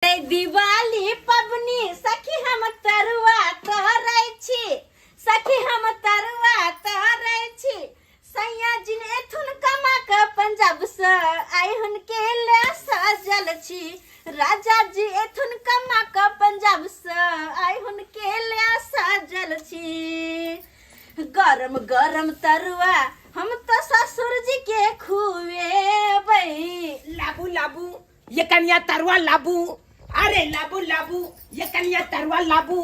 दिवाली पबनी सखी हम तरुआ तोहरै छी, सखी हम तरुआ तोहरै छी। सैया जी ने एथुन कमा के पंजाब से, आइ हुनके ले सजल छी। राजा जी एथुन कमा के पंजाब से, आइ हुनके ले सजल छी। गरम गरम तरुआ हम तो ससुर जी के खुएबै। लाबू लाबू ये कनिया तरुआ लाबू, अरे लाबू लाबू ये कनिया तरुआ लाबू।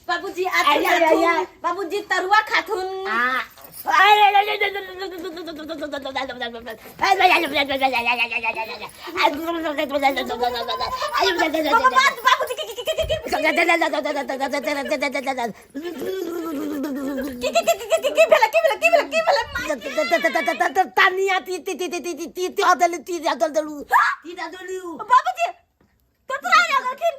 बाबूजी आया, आथुन आया, आथुन आया। बाबूजी तरुआ खाथुन। आ, बाबा बात बाबूजी की की की की की की की की की की की भेला की भेला की भेला की भेला? तनिया ती ती ती ती ती ती ती देलू ती देलू ती देलू। बाबूजी तोतरा लगलखिन।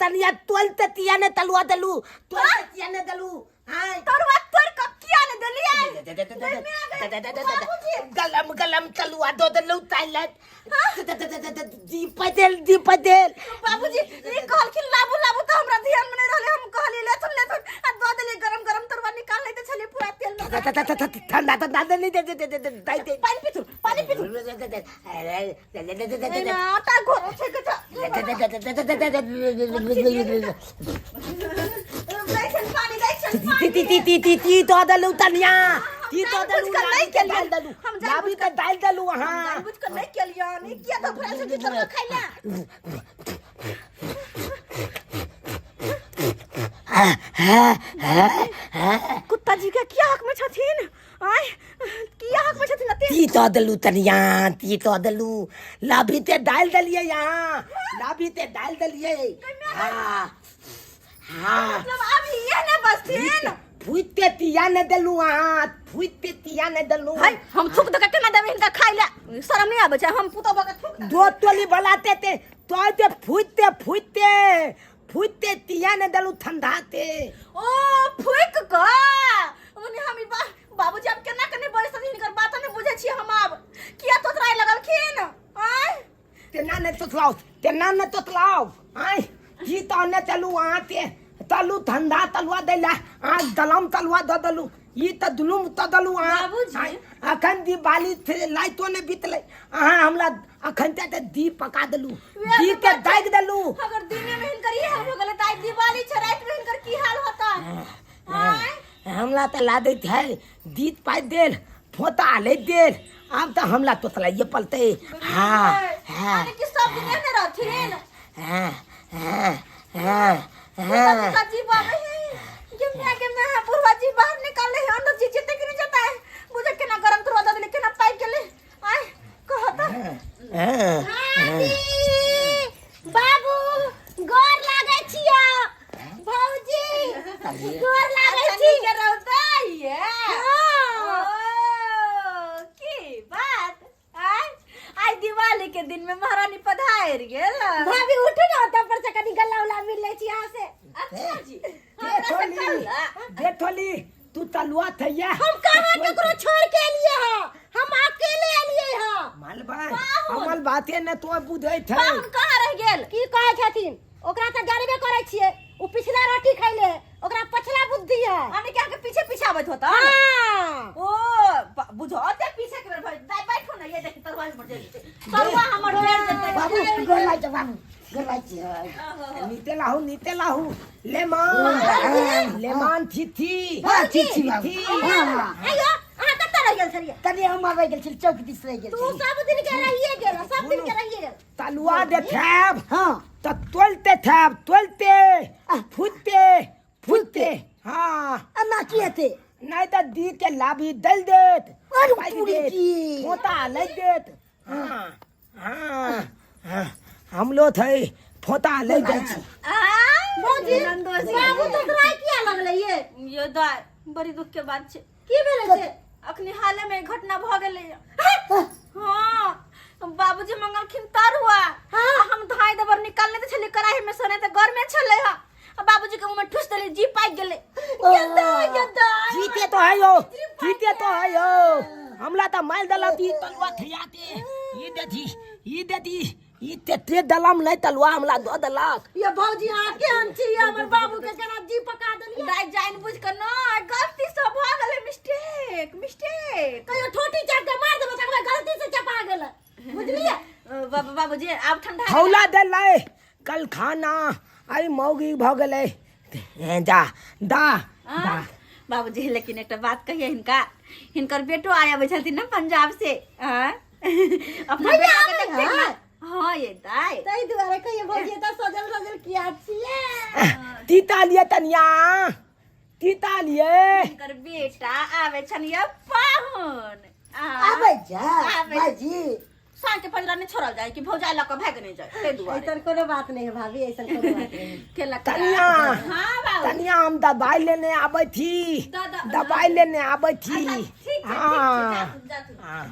तनिया तोलते तिया ने तलुआ देलू, तोलते तिया ने देलू। तरुआ तोड़ के किया ने देलियै? गलम गलम तलुआ दो देलू ताइले दीप देल दीप देल। बाबूजी ई कहलखिन लाबू लाबू तऽ हमरा ध्यान में नहीं रहले, हम कहलियै लेथुन लेथुन आ दऽ देलियै। गरम गरम तरुआ निकाल लैते छलियै पूरा तेल में। ठंडा ठंडा दे दे दे दे दे दे। पानि पीथुन, पानि पीथुन। एना आटा घोरो छै के दै छन पानि, दै छन पानि। ती ती ती ती ती तो देलू तनिया ती तो देलू। जानबूझ कऽ नहि केलियै। दालि देलू। हम जानबूझ लाबी तऽ दालि देलू अहाँ। जानबूझ कऽ नहि केलियै। ई किया तऽ फुरायल छै तरुआ खाइ लए? कुत्ता जी के किया हक में छथिन? आय, किया हक में छथिन अते? ती तो देलू तनिया ती तो देलू, लाभी ते दालि देलियै यहाँ, लाभी ते दालि देलियै। हाँ हाँ। मतलब अब ये ने बसथिन। फूटते तिया ने देलू अहाँ, फूटते तिया ने देलू। हाय, हम थूक दऽ के केना देबै हिनका खाइ लए? शरम नहि आबै छै? हम पुतोह भऽ के थूक दऽ दो टोली बलाते ते तो ते फूटते फूटते फूटते तिया ने देलू ठंडाते। ओ फूक कऽ ओने हम ई बाबूजी आब केना केने बजै छथिन, हिनकर बात नहि बुझै छियै हम। आब किया तोतराय लगलखिन? आँय। तेना ने तोतलाओ, तेना ने तोतलाओ। आय की तो ने चलू अहाँ ते तलू ठंडा तलुआ दैला अहाँ, गलम तलुआ दऽ देलू, ई तऽ दुलुम दऽ देलू अहाँ। बाबूजी। आँय, अखन दिवाली लाइटो नहि बीतलै, अहाँ हमरा अखन तक तऽ दीप पका देलू, वएह दीप तऽ के दागि देलू। अगर दिने में हिनकर ई हाल हो गेलै तऽ आइ दिवाली छै, राति में हिनकर की हाल होता? आँय। हमरा तऽ लादैत है दीप पाइ देल, फोता ले देल, आब तऽ हमरा तोतलाइए पलतै। हाँ हाँ। अरे कि सब दिन एहने रहथिन? हाँ हाँ हाँ हाँ। कुत्ता जी बाबे है गे मैं, गे मैं है बुढ़वा जी बाहर निकाल ले अंदर जी जेते कि नहीं जेता है। बुझे केना गरम करवा दे, केना पाइप गेले। आय कहता। हाँ। भाभी बाबू गोर लागै छियो, भौजी गोर लागै छी। के रौदा ये। हाँ। ओ, की बात! आय आइ दिवाली के दिन में महारानी पधारि गेल। भाभी उठू ना, ओतऽ पर से कनी गल्ला उल्ला मिल लै छी अहाँ से। अच्छा जी। दे हमरा से थोली कहला। दे थोली तू तलुआ थैया। हम कहाँ केकरो छोड़ के एलिए हँ, हम अकेले एलिए हँ। मालबा पाहुन। हमर बाते ने तो बुझै छै। पाहुन कहाँ रहि गेल? की कहै छथिन? ओकरा तऽ जानबे करै छियै, ओ पिछला रोटी खैले, ओकरा पछला बुद्धि है। हमने क्या के पीछे पीछे आबैत होता? हाँ। ओ बुझो ते पीछे के बेर भाई दाई बैठो ना। ये देखी तरुआ मर जेतै, तरुआ हमर जरि जेतै। बाबू गोर लागै छै, बाबू गोर लागै छै। नीते लाहू, नीते लाहू, लेमान लेमान थी थी। हाँ, थी, थी, थी। हाँ। आइयो, अहाँ कतऽ रहि गेल छलियै? कनि हम आबै गेल छली, चौक दिस रहि गेल तू छली। सब दिन के रहिए गेल, सब दिन के रहिए गेल। तलुआ दे थैब। हाँ। त तोलते थैब, तोलते फूटते फूटते। हाँ। एना की हेतै? नहीं तऽ दी के लाभी दल देत। अरे पाइ तोरी देत, की। फोता लग देत। हाँ हाँ हाँ, हमलो थे फोता लग जाइ छी। भौजी नन्दोसी। बाबू तोतराय किया लगलै ये? यो दाय, बड़ी दुख के बात छै। की भेलै से? अखनी हाले में घटना भऽ गेलै। हाँ, बाबूजी मंगलखिन तरुआ। हाँ। आ हम धाई देबर निकालने तऽ छलियै कड़ाही में से, नहि तऽ गरमे छलै हँ, आ बाबूजी के मुंह में ठुस देली, जी पाकि गेलै। गेदा गेदा। जीते तो है यो, जीते तो है यो। हमला तऽ मारि देलक ई तलुआ थैयाते। ई देती, ई देती। ई तेते दलम नहि तलुआ हमरा दऽ देलक। ये भौजी अहाँ केहन छी? ये हमर बाबू के केना जी पका देलियै? दाइ जानि बुझि कऽ नहि, गलती से भऽ गेलै, मिस्टेक मिस्टेक। कहियो ठोटी चाप के मार देबै तकरा गलती से चपा गेलै, बुझलियै? बाबू बाबूजी आब ठंडा खौला देलै कल खाना आई मौगी भऽ गेलै। ए, जा दा दा। बाबूजी लेकिन एकटा बात कहिए, हिनका हिनकर बेटो आय अबै छलथिन ने पंजाब से, आँय? अपना भैया बेटा के आबै देखथिन है? ने? हाँ ये दाइ। ताहि दुआरे कहियो भौजी एतऽ सजल सजल किया छियै? तीता लिए तनिया, तीता लिए। हिनकर बेटा आबै छन ये पाहुन। आँ? आबै छै आबै। भाईजी। साँझ के पजरा नहि छोड़ल जाय कि भौजाई लऽ कऽ भागि नहि जाय, ताहि दुआरे। ऐसन कोनो बात नहीं है भाभी, ऐसन कोनो बात नहीं है। केलक। तनिया। हाँ बाबू। तनिया हम दवाई लेने आबै थी। दवाई लेने आबै थी। अच्छा, ठीक छै, ठीक छै। हाँ। जाथुन, जाथुन। हाँ।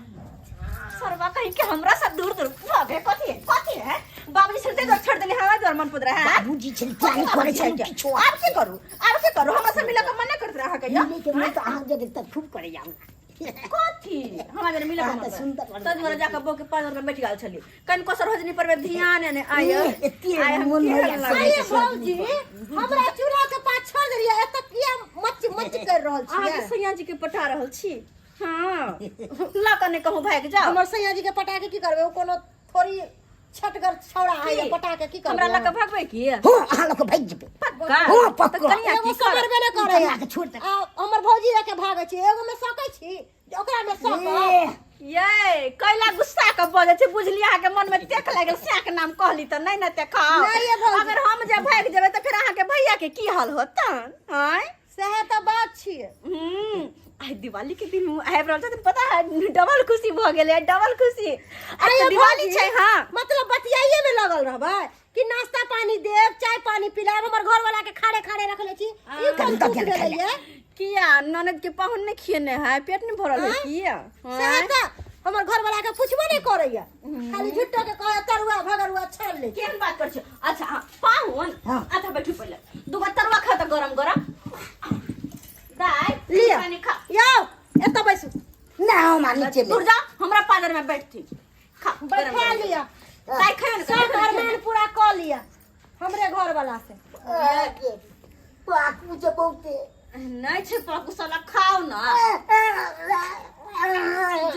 सरवा कहीं के हमरा से दूर दूर भागे। कथी है, कथी है बाबूजी? छेड़ते दूर छोड़ देने हवा द्वार मन पुदरा है। बाबूजी छल क्या नहीं करे छल किछो। आब की करू, आब की करू? हमरा से मिले के मन नहीं करत रहा कहियो। मिले के मन तो अहाँ जब तक खूब करे जाऊ। कथी हमरा जरे मिले के अहाँ मन तऽ सुन्दर करे। तब दुआरे जाके बो के पाँच में बैठ गेल छली, कनिको सरोजनी पर में ध्यान ने आय। ए, एते आय हम मन केहन होइया। लागै अरे छै। भौजी हमरा चूल्हा के पास छोड़ देलियै, एतऽ किया मच मच कर रहल अहाँके छियै? सैया जी के पठा रहल छी। हाँ लऽ कऽ नहि कहूँ भागि जाउ। हमर सैया जी के पटा के की करबै? ओ कोनो थोड़ी छटगर छौड़ा है की? पटा के की करबै? हमरा लऽ कऽ भगबै की? हो, अहाँ लोग भागि जेबै। पक्का? हो, पक्का। तऽ कनिया एगो की करब? समरबे नहि करैया। कनिया के छोड़ दे। आ हमर भौजी लऽ के भागै छी, एगो में सकै छी जे ओकरा में सकब? ए, ये कैला गुस्सा के बजै छै? बुझलियै अहाँके मन में टेक लागल, सैह के नाम कहली तऽ नहि ने देखाउ। नहि ये भौजी। अगर हम जे भागि जेबै तऽ फेर अहाँके भैया के की हाल होतन? आँय? सएह तऽ बात छियै। आइ दिवाली के दिन आबि रहल छथिन, पता है डबल खुशी भऽ गेलै, डबल खुशी। आइ अरे तऽ दिवाली भौजी, छै। हाँ मतलब बतियाइए में लगल रहबै कि नाश्ता पानी देब, चाय पानी पिलायब? हमर घर वाला के खाड़े खाड़े रखले छी, ई कोन कनी चूक दऽ भेलै गेल। ये? किया, ननद के पाहुन नहि खियेने है, पेट नहि भरल है किया? सएह तऽ हमर घर वाला के पुछबो नहि करैया, खाली झुट्टो के कहै तरुआ भगरुआ छान ले। केहन बात करै छै? अच्छा हाँ, पाहुन। हाँ। अच्छा बैठू, पहिले दूगो तरुआ खा तऽ गरम गरम। दाइ लिअ। पानी खा। यौ एतऽ बैसू। ना, हम नीचे में दूर जा, हमरा पादर में बैठती। खा गरम बैठा गरम। लिअ। दाइ खाइयो ने। सब अरमान पूरा कऽ लिअ हमरे घर वाला से। पाकू छै बहुते। नहि छै पाकू साला, खाओ ना।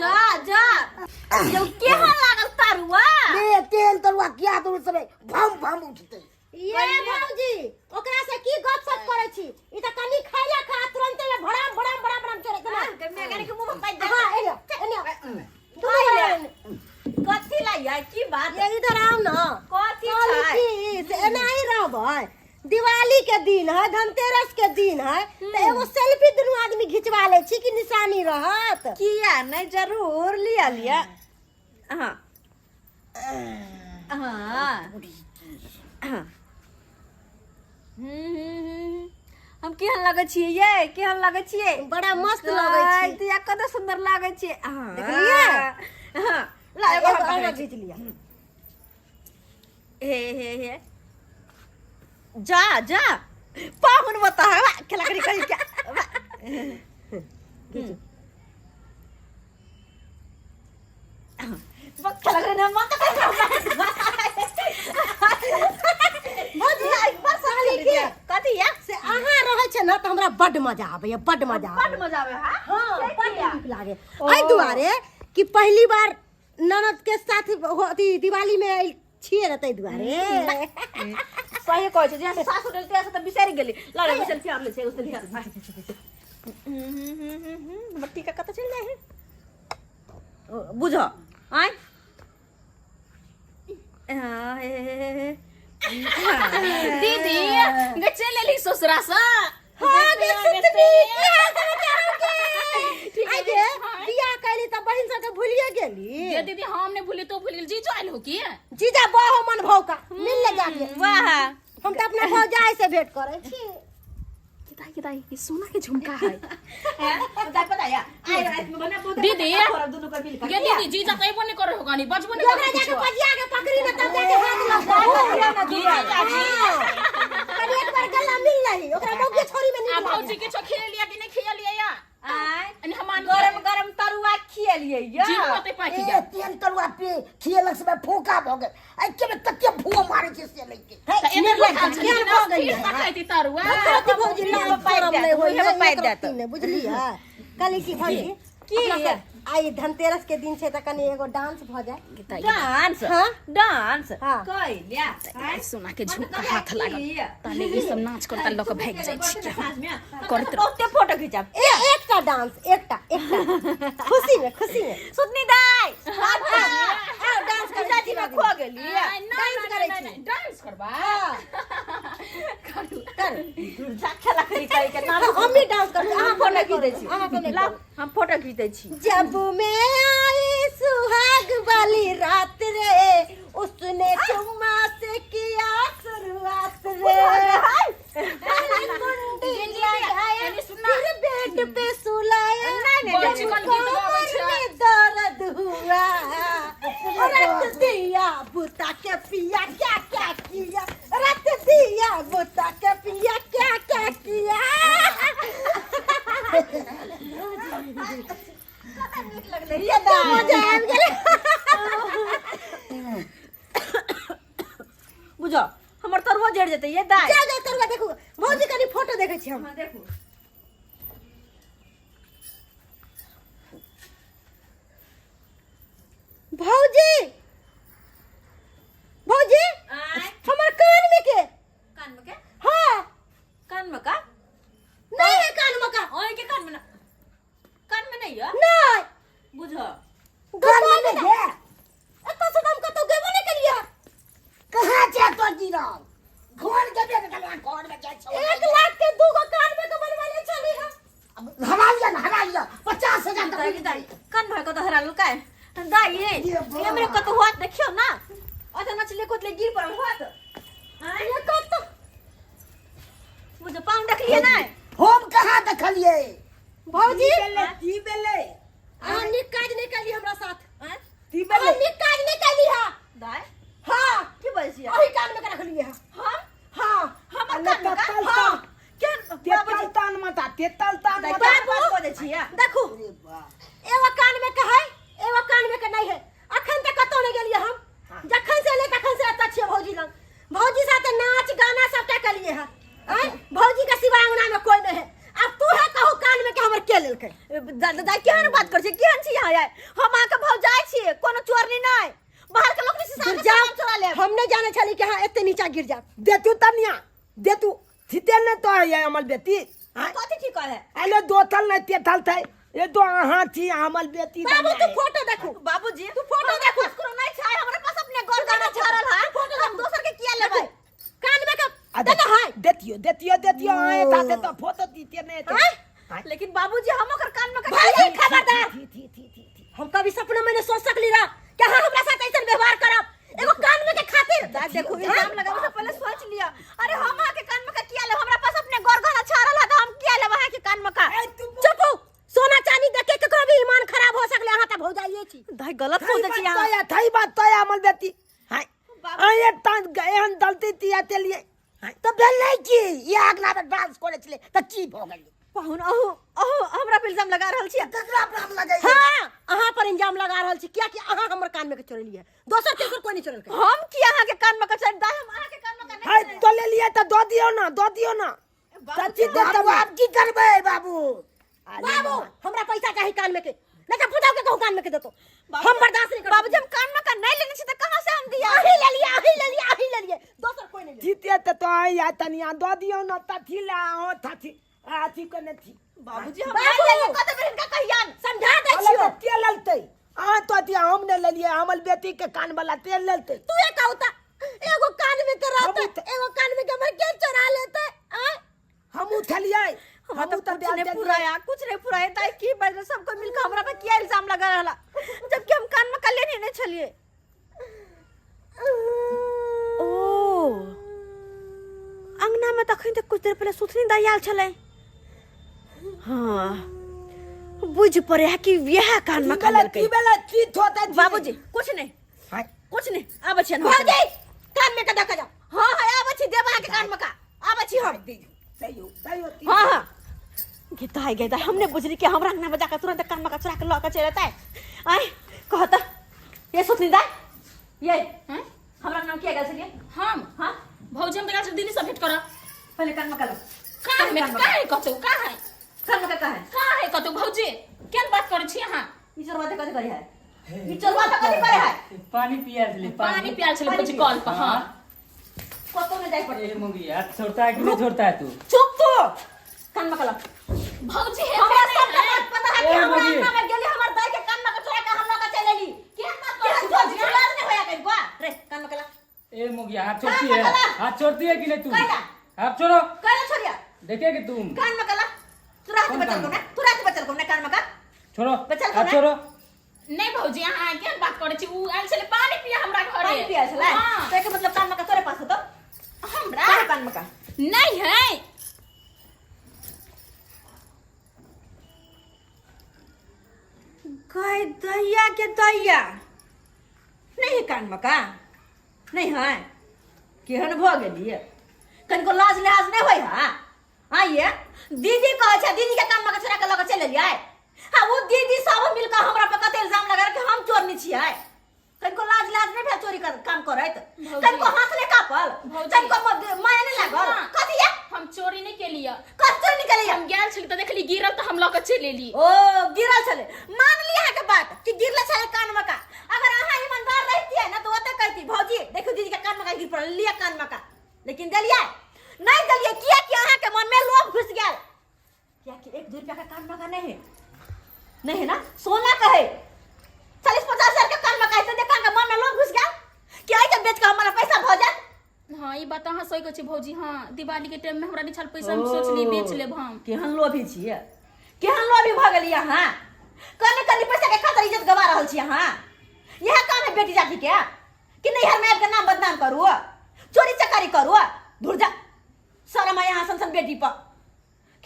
जा जा यौ, केहन लागल तरुआ? ए, तेल तरुआ किया दू समय भम भम उठतै। ये भौजी ओकरा से की गप सप करै छी? ई तऽ कनी खैला खा तुरंते में भड़ाम भड़ाम भड़ाम भड़ाम चढ़े ना। मेघानी के मुंह में पाइप दे। हाँ एने एने दुनू खाइ ले। बराबर। कथी ला ये, की बात? ये इधर आओ ना। कथी कहली छै? की से एना ही रहबै, दिवाली के दिन है, धनतेरस के दिन है, तऽ एगो सेल्फी दुनू आदमी घिचवा लै छी कि निशानी रहत। किया नहि, जरूर लिया लिया। हाँ हाँ हाँ। हम्म, हम केहन लगै छियै ये? केहन लगै छियै? बड़ा मस्त लगै आइ छी। तऽ कते सुन्दर लागै छियै। हाँ। देखलियै? हाँ ला एगो एगो हम पकड़ै आगा छी। घीच लिअ। हे हे हे, जा जा पाहुन बता खेला करी कही क्या। खेला करी ना मत कथी या। से अहाँ रहै छै ने तऽ हमरा बड्ड मजा आबैया, बड्ड मजा बड आबैया। मजा आबै है। हाँ, से बड्ड किया? नीक लागे एहि दुआरे कि पहिली बार ननद के साथ अथी दिवाली में आयल छियै ने, ताहि दुआरे। सही कहै छै, जेना सासु गेल तेरा से तऽ बिसरि गेली। लड़े एगो सेल्फी आर लै छै, एगो सेल्फी आर। हमर टीका कतऽ चलि जाइ है? बुझ आय। हाँ, हे, हे, हे, हे। दीदी गे चलि एली ससुरा से? हाँ गे सुतनी, की हाल समाचार के? आइ गे बियाह कैली तऽ बहिन सबके भूलिए गेली। ये दीदी हम नहीं भूली, तो भूल गेल। जीजो आयल हो की? जीजा बहो मन भौका मिल ले जाके। वाह। हम तऽ अपना भौजाई से भेंट करै छी। दाई दाई, ये सोना के झुमका है। पता पता या आइ रात में बना बहुत दीदी। दुनू के मिल ये दीदी जीजा कहिबो नहीं करे हो गानी बजबो नहीं ओकरा करे जाके कुछो। पजिया के पकड़ी ने तब जाके हाथ लगतै। की जीजा जी? कनी एक बार गला मिल लही ओकरा मौके छोरी में आ नीक भौजी लागे। किछो खियलिया कि नहीं खियलिया या? आय अनि हमान गरम गरम तरुआ खिएलियै यौ जीव होते पाकि ए गेल तेल तरुआ पे खिएलक से फोका भऽ गेल एके में तते भुआ मारै छै से लैके तऽ एना लिखल छै केहन भऽ गेल फिर तकैती तरुआ अथी भौजी मुँहे लाज पर पाइप शरम देत, नहि होइए, मुँहे पर पाइप एक देत। रत्ती नहि, बुझलियै कहली कि भौजी की? अपना सब आइ धनतेरस के दिन छै तऽ कनि एगो डांस भऽ जाय डांस हाँ? डांस हाँ। कैलिया सोना के झुमका हाथ लागल ताले ई सब नाच करता लऽ के भागि जाइ छी करैत बहुते फोटो खिंचब ए एकटा डांस एकटा एकटा खुशी में खुशी में सुतनी दाई आओ डांस करै चाची में खो गेली डांस करै छी डांस करबा करू खेला खेली करी के नाम हम भी डांस करबै अहाँ फोटो खींच दै छी अहाँ सब नहि लाउ, हम फोटो खींच दै छी जब मैं आई सुहाग वाली रात रे उसने चुम्मा से किया शुरुआत रे पहले कुंडी लगाया फिर बेड पे सुलाया नहीं, बड़ चिकन गीत गाबै छै। कमर में दर्द हुआ रख दिया बुता के पिया क्या क्या किया रख दिया बुता के पिया क्या क्या किया ये दाई मजा आबि गेलै बुझो हमर तरुआ जड़ जेतै ये दाई जा जा तरुआ देखू भौजी कनि फोटो देखै छी हम हाँ, देखू भौजी भौजी आय हमर कान में के कान में के हाँ कान में का नहीं है कान में का ओए के कान में ना कान में नहीं है नहीं बुझो कान में नहीं है एतऽ से तऽ हम कतौ गेबो नहि केलियै कहाँ छै तो गिरल घर के बेटा घर में जाइ छौ 1 लाख के दूगो कान में के बनवेले छली हम अब हरा लिया ना हरा लिया 50,000 दाई तक दाई कान में कतौ हरा लुकाय दाई ये ये बा। ये मेरे कतौ हुआ देखियो ना अच्छा नचले कुदले गिर पड़ल हुआ तो आय ये कतौ बुझो पाँव देखलिए ना हम कहाँ देखलिए भौजी की भेलै अहाँ नीक काज नहि केली हमरा साथ आय की अहाँ भेलै नीक काज नहि केली हा दाई हाँ की बजै छियै अही कान में के रखलियै हा हम हाँ हमर अल्ले कान में का तत्तल हाँ। केहन तेतल तान माता तेतल तान दाई माता केहन बात बजै छियै देखू एगो कान में के है एगो कान में के नहीं है अखन तक कतौ नहि गेलियै हम जखन से एलियै तखन से एतऽ छियै भौजी लग भौजी साथे नाच गाना सबटा केलियै हँ आँय भौजी के सिवा अंगना में कोई नहीं है अब तू है कहू कान में के हमर के लेलकै दादा केहन बात करै छियै केहन छी अहाँ यार हम अहाँके भौजाइ छियै कोनो चोरनी नहि बाहर के लोक नहीं गिर से जाओ चोरा लेब हम नहीं जाने छली कि हाँ एते नीचा गिर जाब दे तू तनिया दे तू थीते ने तो है अमल बेटी आँय? कथी ठीक है अरे दो थल नहीं तेथल थे ये तो अहाँ थी अमल बेटी बाबू तू फोटो देखू बाबूजी तू फोटो देखू ककरो नहीं छै हमरा पास अपने गोल गाना छाड़ल है फोटो हम दोसर के किया लेबै कान में के देना है देतियो देतियो देतियो आए था से तो फोटो दीते नहीं थे आँय? लेकिन बाबूजी हम ओकर कान में भाई खबरदार थी थी थी थी थी हम कभी सपना में नहीं सोच सकली रहा कि हाँ हमरा साथ ऐसा व्यवहार करब एगो कान में के खातिर देखो इल्जाम लगावे से पहले सोच लिया अरे हम अहाँ के कान में का किया लेब हमरा पास अपने गोर गहना छाड़ल है तो हम किया लेब अहाँ के कान में का चुप हो सोना चांदी देख के केकरो भी ईमान खराब हो सकले अहाँ त भौजाइए छी दाई गलत थई सोचै बात छी तो अहाँ या थई बात तो या अमल बेटी हाय आए तान एहन दलती तिया ते लिए हाय तऽ भेलै की ई अगला बेर डांस करै छलै तऽ की भऽ गेलै पाहुन अहू अहू हमरा पे इल्जाम लगा रहल छी ककरा पर हम लगैयै हाँ अहाँ पर इल्जाम लगा रहल छी कियाकि अहाँ हमर कान में के चोरेलियै दोसर तेसर कोई नहीं चोरेलकै हम की अहाँ के कान में का चल दाई हम अहाँ के कान में का हाय तो ले लिए तो दो दियो ना दो दियो ना सच्ची दे बाबू तब आब की करबै बाबू बाबू हमरा पैसा चाही कान में के नहीं तो पूछो के कहूँ कान में के देतो हम बर्दाश्त नहीं कर बाबूजी हम कान में का नहीं लेने छी त कहां से हम दिया अही ले लिए अही ले लिए अही ले लिए दोसर कोई नहीं ले जीते तो तो आई या तनिया दो दियो ना तथी ला ओ थथी अथी कने थी बाबूजी हम बाबू! नहीं लेलियै कते बेर हिनका कहियन समझा दै अले छियो तो के ललते अहाँ तो अथी हम ने लेलिए हमर बेटी के कान वाला तेल लेलते तू एक कहूता एगो कान में के रहते हमहूँ एगो कान में के हमर के चोरा लेते आय हम उठलिए हमरा हम तो तो कुछ नहीं पुराया कुछ नहीं पुराया ताई की बात सबको मिलकर हमरा पे किया इल्जाम लगा रहला जबकि हम कान में कल्ले नहीं ने छलिए ओ अंगना में तखन तक कुछ देर पहले सुथनी दाई आयल छलै हाँ बुझ पड़े है कि वह कान में की लेलकै बेला की थोते बाबूजी कुछ नहीं हाय कुछ नहीं आबै छियनि हम। भौजी कान में के धक्का जाओ हाँ हाँ आबै छी देब अहाँके कान में का आबै छी हम दैयो दैयो हाँ हाँ गे दाई गे दाई हमने बुझली कि हमरा अंगना में जाकर तुरंत कान में चुरा के लऽ के चलि एतै। आय कहत ये सुतनी दाई ये हैं? हमरा अंगना में किया गेल छलियै? हम हाँ भौजी हम तऽ गेल छलियै दीदी से भेंट करऽ। पहिले कान में कलो। कान में काहे कतौ काहे कान में काहे काहे कतौ भौजी केहन बात करै छी अहाँ? ई चोरवा तऽ कथी करे है? ई चोरवा तऽ कथी करे है? पानी पिया छलै। पानी पियाल छलै भौजी कल पर। हाँ कतौ नहि जाय पड़े। ए मुगी हाथ छोड़ता है कि नहीं छोड़ता है तू? चुप तू, कान में कलो। भौजी हे हमरा सब बात पता है कि ए, हमरा मुगी। अंगना में गेली, हमर दाई के कान में के चोरा के हम लऽ के चलि एली। केहन बात केहन करै छी चोर भौजी? छी, लाज नहि होया कनिको? रे कान में कला। ए मुगी हाथ छोड़ती कान है? में कला। हाथ छोड़ती है कि नहीं तू? कैला? हाथ छोड़ो। कैला छोड़िया? देखेगी तुम। कान में कला। तू रात कौन बचल कान को ना, तू रात बचल को ना कान में का। छोड़ो। बचल को हाथ ना? छोड़ो। नहि भौजी, अहाँ केहन बात करै छी? उ आयल छलै पानी पिया हमरा घरे। पानी पिया छलै? हाँ। तो एकर मतलब कान में का तोरे पास होतो? हमरा तोरे कान में का नहीं है। गए दैया के दैया, नहीं है कान में का? नहीं है? केहन भऽ गेलियै, कनिको लाज लिहाज नहि होइ है? आइए दीदी कहै छै, दीदी के कान में के छोड़ा के लऽ के चलि एलियै। हाँ ओ दीदी सब मिल कऽ हमरा पर कते इल्जाम लगा कि हम चोरनी छियै। कनिको लाज लिहाज नहि भेल चोरी कर काम करैत? भौजी। कनिको हाथ नहि कापल? भौजी। कनिको माया नहि लागल? हाँ। कथी ये? हम चोरी नहि केलियै। कथी चोरी नहि केलियै? हम गेल छली तऽ देखली गिरल तऽ हम लऽ कऽ चलि एली। ओ गिरल छलै, मान लिअ अहाँके बात कि गिरल छलै कान में का। अगर अहाँ ईमानदार रहितियै ने तऽ ओतऽ कहती, भौजी देखू दीदी के कान में का गिर पड़ल, लिअ कान में का। लेकिन देलियै नहि देलियै, किया कि अहाँके मन में लोभ घुसि गेल। किया कि 1-2 रुपया का कान में का नहीं है, नहीं है ना, सोना का है, 40-50 हजार के कान में का है, तो देखा के मन में लोभ घुस गया कि आई के बेच के हमारा पैसा भ जाए। हाँ ई बात अहाँ सही कहै छी भौजी। हाँ दिवाली के टाइम में हमरा नहि छल पैसा, हम सोचली बेच लेब हम। केहन लोभी छियै, केहन लोभी भऽ गेलियै अहाँ, कनि कनि पैसा के खातिर इज्जत गवा रहल छी अहाँ। इएह काम है बेटी जाति के कि नैहर में आबि के नाम बदनाम करू, चोरी चकारी करू? धुर जा, शरम आय अहाँ सन सन बेटी पर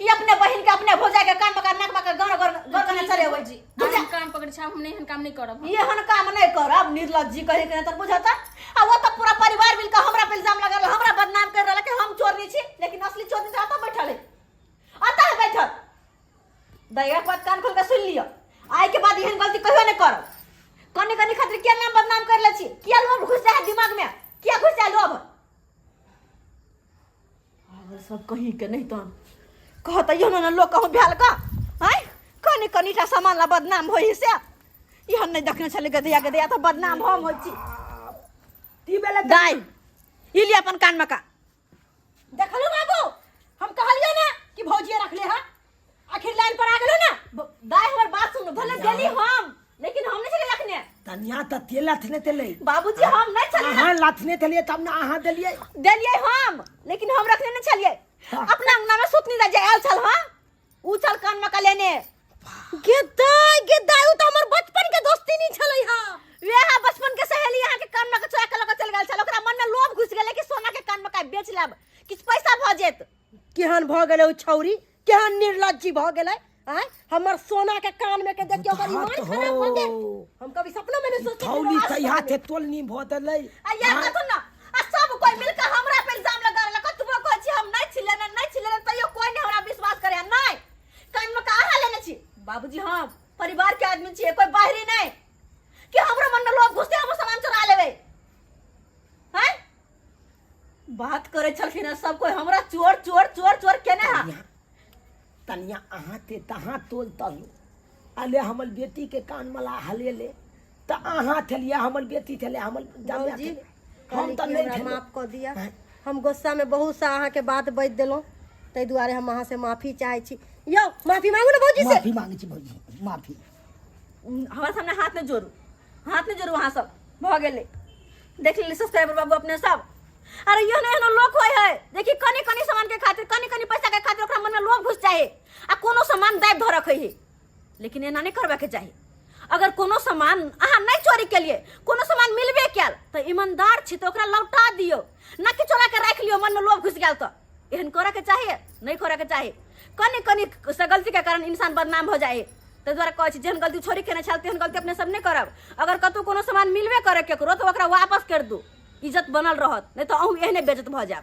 कि अपने बहिन के अपने भौजाई के कान मका नाक मका गौर गौर गौर गने चले होई। जी धुर जा। हम कान पकड़ै छी, हम नहि एहन काम नहि करब। एहन काम नहि करब, निर्लज्जी कहे के नहि बुझत। आ वो तो पूरा परिवार मिलकर हमरा पे इल्जाम लगा रहल, हमरा बदनाम कर रहल कि हम चोरनी छी, लेकिन असली चोरनी तो अतः बैठल है, अतः है बैठल। दैया के बात कान खोल के सुन लियो, आइ के बाद एहन गलती कहियो नहि करब। कनि कनि खातिर किया नाम बदनाम कर ले छी? किया लोभ घुस जाए दिमाग में? किया घुस जाए लोभ? पागल सब कहीं के नहीं। तहन कहत इहो ने लोग कहूँ भेल का आँय कनि कनिटा सामान ला बदनाम होइ से इहन नहि देखने छलै। गधिया गधिया तऽ बदनाम हम होइ छी। ती बेला दाइ ई लिअ अपन कान में का। देखलू बाबू, हम कहलियो ना कि भौजिए रखले हा, आखिर लाइन पर आ गेलो ना। दाइ हमर बात सुनू, भले देली हम लेकिन हम नहीं छलियै रखने। तनिया तऽ तेल लथने तेलै। बाबूजी हम नहीं छलियै। अहाँ लथने तेलियै तब ने अहाँ देलियै। देलियै हम लेकिन हम रखने नहीं छलियै। हाँ। अपना अंगना में सुतनी दा जे आयल छल, हाँ उ छल कान में का लेने। गे दाइ गे दाइ, उ तऽ हमर बचपन के दोस्ती नहीं छलै हा। वेहा बचपन के सहेली अहाँ के कान में के चोरा के लऽ के चलि गेल छल। ओकरा मन में लोभ घुसि गेलै कि सोना के कान में का बेच लेब, किछु पैसा भऽ जेत। केहन भऽ गेलै ओ छौरी, केहन निर्लज्जी भऽ गेलै आँय, हमर सोना के कान में के देखियो ओकर ईमान बुझात खराब भऽ गेल। हो। हम कभी सपना में नहीं सोचते थौली तैया थे तोलनी भऽ देलै। आ यार कथु न आ सब कोई मिलके हमरा पे इल्जाम लगा रहल। कतबो कहै छी हम नहीं छी लेने, नहीं छी लेने, तैयो कोई नहीं हमरा विश्वास करे। नहीं कान में का अहाँ लेने छी बाबूजी, हम परिवार के आदमी छियै, कोई बाहरी नहीं कि हमरो मन में लोभ घुसते हम सामान चोरा लेबै। हैं बात करे छलखिन हँ सब कोई हमरा चोर चोर चोर चोर केने हा। तनिया तनिया अहाँ ते तहाँ तोल तलू अले हमर बेटी के कान मला हले ले तऽ अहाँ थेलिए, हमर बेटी थेले, हमर जामिया भौजी, थेले, हम तऽ कहली कि नहि हमरा थेले। माफ कऽ दिअ, हम गुस्सा में बहुत सा अहाँके बात बाजि देलहुँ, ताहि दुआरे हम अहाँ से माफी चाहै छी। यौ माफी मांगू ने भौजी से। माफी मांगे छी भौजी, माफी। हमरा सामने हाथ नहि जोड़ू, हाथ नहि जोड़ू अहाँ सब। भऽ गेलै, देख लेली सब्सक्राइबर बाबू अपने सब। अरे एहनो एहनो लोक होइ है, देखी कनि कनि सामान के खातिर, कनि कनि पैसा के खातिर ओकरा मन में लोभ घुस जाए आ कोनो सामान दाबि धऽ रखै है। लेकिन एना नहि करबाके चाही। अगर कोनो सामान अहाँ नहि चोरी केलिए, कोनो सामान मिलबे कयल तऽ ईमानदार छी तऽ ओकरा लौटा दियौ, न कि चोरा के राखि लियौ। मन में लोभ घुसि गेल तऽ एहन करऽके चाही नहि करऽके चाही। कनि कनि से गलती के कारण इंसान बदनाम हो जाए, ताहि दुआरे कहै छी जेहन गलती छोरी केने छल तेहन गलती अपने सब नहि करब। अगर कतहु कोनो सामान मिलबे करे केकरो तऽ ओकरा वापस कर दू, इज्जत बनल रहत, नहि तऽ अहूँ एहने बेइज्जत भऽ जायब।